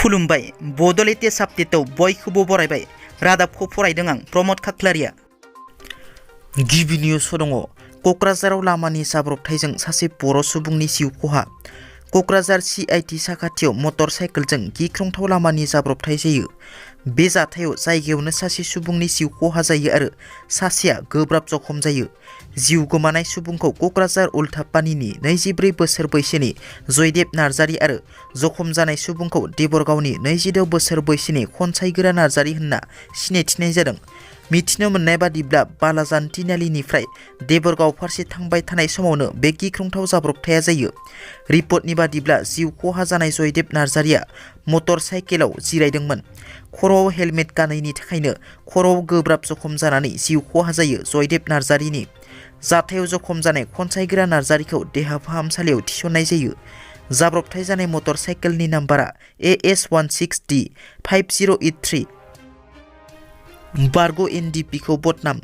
खुलुमबाय बड' लेटेस्ट आपडेटआव बयखौबो बरायबाय रादाबखौ फरायदों आं प्रमद खाख्लारिया। गिबि निउसआव दङ क'क्राझाराव लामानि जाब्रबथायजों सासे बर' सुबुंनि जिउ खहा। क'क्राझार CIT साखाथियाव मटर साइकेलजों गिख्रंथाव लामानि जाब्रबथाय जायो। बे जाथायाव जायगायावनो सासे सुबुंनि जिउ खहा जायो आरो सासेया गोब्राब जखम जायो। जिउ गोमानाय सुबुंखौ क'क्राझार उल्थापानिनि 24 बोसोर बैसोनि जयदेब नार्जारी आरो जखम जानाय सुबुंखौ देबरगावनि 26 बोसोर बैसोनि खनसायगोरा नार्जारी होनना सिनायथिनाय जादों। मिथिनो मोननाय बादिब्ला बालाजान तिनालिनिफ्राय देबरगाव फारसे थांबाय थानाय समावनो बे गिख्रंथाव जाब्रबथाया जायो। रिपर्टनि बादिब्ला जिउ खहा जानाय जयदेब नार्जारीया मटर साइकेलाव जिरायदोंमोन। खर'आव हेलमेट गानैनि थाखायनो खर'आव गोब्राब जखम जानानै जिउ खहा जायो जयदेब नार्जारीनि। जाथायाव जखम जानाय खनसायगोरा नार्जारीखौ देहा फाहामसालियाव थिसननाय जायो। जाब्रबथाय जानाय मटर साइकेलनि नाम्बारा AS16D 5083। बारग' NDP खौ बदनाम।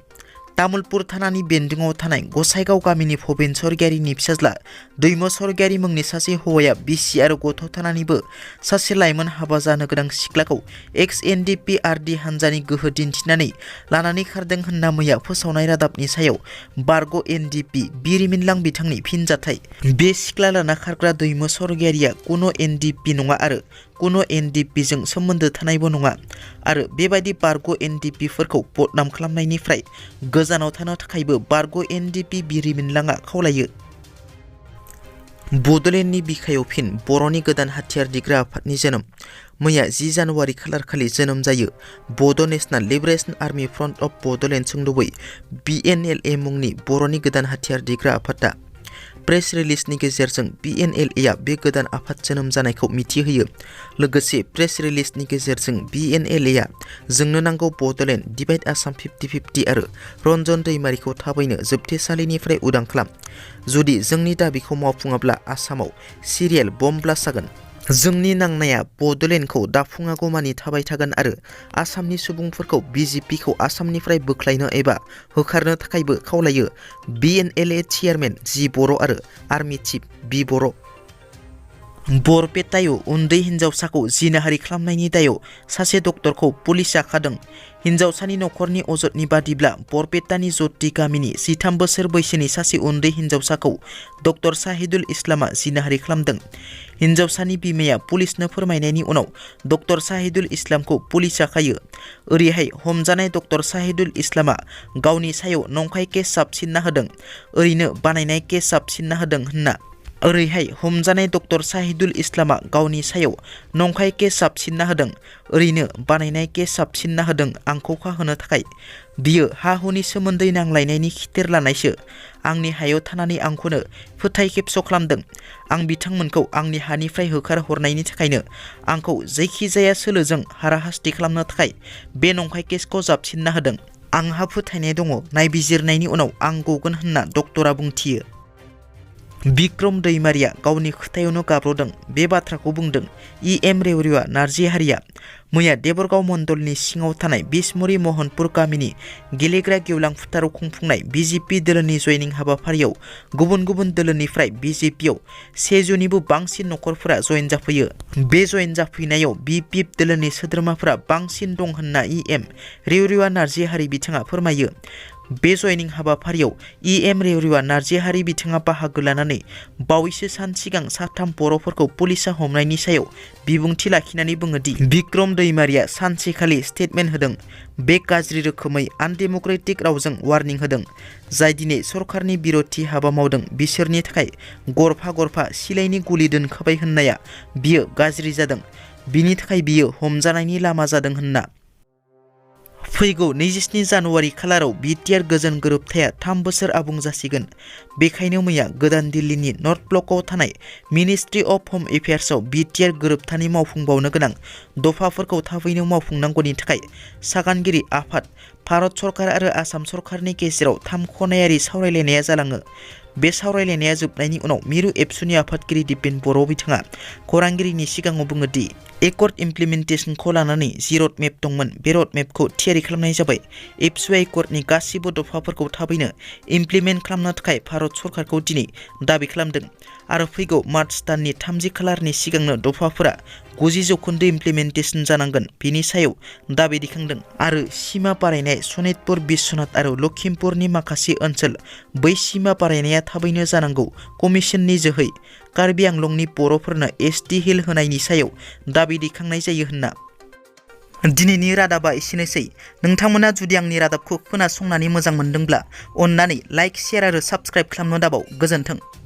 तामुलपुर थानानि बेन्दोंआव थानाय गसाइगाव गामिनि भबेन सरगियारिनि फिसाज्ला दैमु सरगियारि मुंनि सासे हौवाया बिसि आरो गथ' थानानैबो सासे लाइमोन हाबा जानो गोनां सिख्लाखौ ex-NDP RD हानजानि गोहो दिन्थिनानै लानानै खारदों होनना मैया फोसावनाय रादाबनि सायाव बारग' NDP बिरिमिनलां बिथांनि फिनजाथाय। बे सिख्ला लाना खारग्रा दैमु सरगियारिया कुनु NDP नङा आरो कुनु NDP जों सोमोन्दो थानायबो नङा आरो बेबायदि बारग' NDP फोरखौ बदनाम खालामनायनिफ्राय गोजानाव थानो थाखायबो बारग' NDP बिरिमिनलाङा खावलायो। बड'लेण्डनि बिखायाव फिन बर'नि गोदान हाथियार दिग्रा आफादनि जोनोम। मैया 10 जानुवारि खालारखालि जोनोम जायो Bodo' national liberation army front of Bodoland सुंद'बै BNLA मुंनि बर'नि गोदान हाथियार दिग्रा आफादा। प्रेस रिलिजनि गेजेरजों BNLA आ बे गोदान आफाद जोनोम जानायखौ मिथिहोयो। लोगोसे प्रेस रिलिजनि गेजेरजों BNLA आ जोंनो नांगौ बड'लेण्ड डिभाइड आसाम 50-50 आरो रन्जन दैमारिखौ थाबैनो जोबथेसालिनिफ्राय उदां खालाम। जुदि जोंनि दाबिखौ मावफुङाब्ला आसामाव सिरियेल बम ब्लास्ट जागोन। जोंनि नांनाया बड'लेण्डखौ दाफुङागौमानि थाबाय थागोन आरो आसामनि सुबुंफोरखौ BJP खौ आसामनिफ्राय बोख्लायनो एबा होखारनो थाखायबो खावलायो BNLA चेयारमेन G बर' आरो आर्मि चिफ B बर'। बरपेटायाव उन्दै हिन्जावसाखौ जिनाहारि खालामनायनि दायाव सासे डक्टरखौ पुलिसआ खादों। हिन्जावसानि नखरनि अजदनि बादिब्ला बरपेटानि जति गामिनि 13 बोसोर बैसोनि सासे उन्दै हिन्जावसाखौ डक्टर साहिदुल इस्लामआ जिनाहारि खालामदों। हिन्जावसानि बिमाया पुलिसनो फोरमायनायनि उनाव डक्टर साहिदुल इस्लामखौ पुलिसआ खायो। ओरैहाय हमजानाय डक्टर साहिदुल इस्लामआ गावनि सायाव नंखाय केस जाबसिनना होदों, ओरैनो बानायनाय केस जाबसिनना होदों होनना। ओरैहाय हमजानाय डक्टर साहिदुल इस्लामआ गावनि सायाव नंखाय केस जाबसिनना होदों, ओरैनो बानायनाय केस जाबसिनना होदों आंखौ खाहोनो थाखाय। बियो हा हुनि सोमोन्दै नांलायनायनि खिथेर लानायसो। आंनि हायाव थानानै आंखौनो फोथाय खेबस' खालामदों। आं बिथांमोनखौ आंनि हानिफ्राय होखार हरनायनि थाखायनो आंखौ जायखिजाया सोलोजों हाराहास्ति खालामनो थाखाय बे नंखाय केसखौ जाबसिनना होदों। आंहा फोथायनाय दङ नायबिजिरनायनि उनाव आं गगोन होनना डक्टरा बुंथियो। बिक्रम दैमारिया गावनि खोथायावनो गाब्र'दों बे बाथ्राखौ बुंदों EM रेवरिया नार्जारिया। मैया देबरगाव मण्डलनि सिङाव थानाय बिसमुरि महनपुर गामिनि गेलेग्रा गेवलां फोथाराव खुंफुंनाय BJP दोलोनि जयनिं हाबाफारियाव गुबुन गुबुन दोलोनिफ्राय BJP आव 100 बांसिन नखरफोरा जयेन जाफैयो। बे जयेन जाफैनायाव BPP दोलोनि सोद्रोमाफोरा बांसिन दं होनना EM रेवरिया नार्जारि बिथाङा फोरमायो। बे जयनिं हाबाफारियाव EM रेवरिया नार्जारि बिथाङा बाहागो लानानै बावैसो सान सिगां साथाम बर'फोरखौ पुलिसआ हमनायनि सायाव बिबुंथि लाखिनानै बुङोदि बिक्रम दैमारिया सानसेखालि स्टेटमेन्ट होदों। बे गाज्रि रोखोमै आनडेम'क्रेटिक रावजों वार्निं होदों। जाय दिनै सरकारनि बिरोधि हाबा मावदों बिसोरनि थाखाय गरफा गरफा सिलाइनि गुलि दोनखाबाय होननाया बियो गाज्रि जादों। बिनि थाखाय बियो हमजानायनि लामा जादों होनना। फैगौ 27 जानुवारि खालाराव BTR गोजोन गोरोबथाया 3 बोसोर आबुं जासिगोन। बेखायनो मैया गोदान दिल्लीनि नर्थ ब्लकआव थानाय मिनिस्ट्रि अफ होम एफेयार्सआव BTR गोरोबथानि मावफुंबावनो गोनां दफाफोरखौ थाबैनो मावफुंनांगौनि थाखाय सागानगिरि आफाद, भारत सरकार आरो आसाम सरकारनि गेजेराव 3 खनायारि सावरायलायनाया जालाङो। बे सावरायलायनाया जोबनायनि उनाव मिरु एबसुनि आफादगिरि दिपेन बर' बिथाङा खौरांगिरिनि सिगाङाव बुङो दि एकर्ड इमप्लिमेन्टेसनखौ लानानै जि रड मेप दंमोन बे रड मेपखौ थियारि खालामनाय जाबाय। एबसुआ एकर्डनि गासिबो दफाफोरखौ थाबैनो इमप्लिमेन्ट खालामनो थाखाय भारत सरकारखौ दिनै दाबि खालामदों आरो फैगौ मार्च दाननि 30 खालारनि सिगांनो दफाफोरा 90% इमप्लिमेन्टेसन जानांगोन बेनि सायाव दाबि दिखांदों आरो सीमा बारायनाय सनितपुर बिश्वनाथ आरो लखिमपुरनि माखासे ओनसोल बै सीमा बारायनाया थाबैनो जानांगौ कमिसननि जोहै कार्बि आंलंनि बर'फोरनो एसटि हिल होनायनि सायाव दाबि दैखांनाय जायो होनना। दिनैनि रादाबा एसेनोसै। नोंथांमोना जुदि आंनि रादाबखौ खोनासंनानै मोजां मोनदोंब्ला अन्नानै लाइक शेयार आरो साबस्क्राइब खालामनो दाबाव। गोजोन्थों।